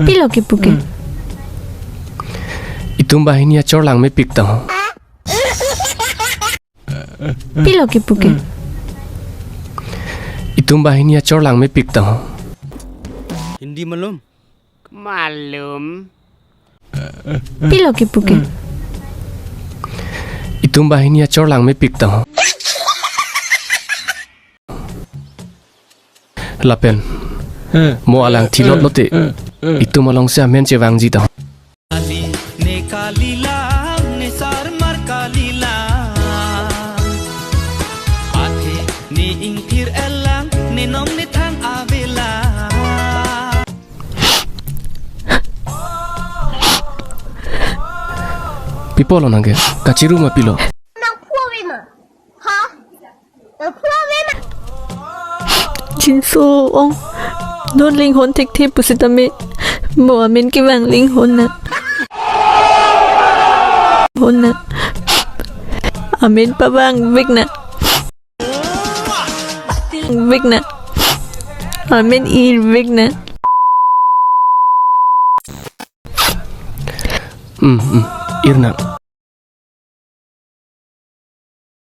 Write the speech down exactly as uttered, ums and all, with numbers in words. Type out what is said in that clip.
Pilo kipu ke? Itum banghini achor langmepik tang ho. Pilo kipu ke? Itum banghini achor langmepik tang ho. Hindi malum? Malum. Pilo kipu ke? Itum banghini achor langmepik tang ho. Lapen mo alang thilot lote, itum alongsi amen chevangji tang ho. Kali, ne kalilang, ne sarmar kalilang. Athe ne ingthir elang, ne nong ne thang avelang. Pi apotlo nang ke? Kachiru ma pilo? Nang phu ave ma? Ha? Nang phu ave ma? Jinso ong. Non linghon thekthe pusitame mo amen kevang linghon nang. Hon nang. Amen pavangvek nang. Vek nang. Amen irvek nang. Hmm, hmm. Ir nang.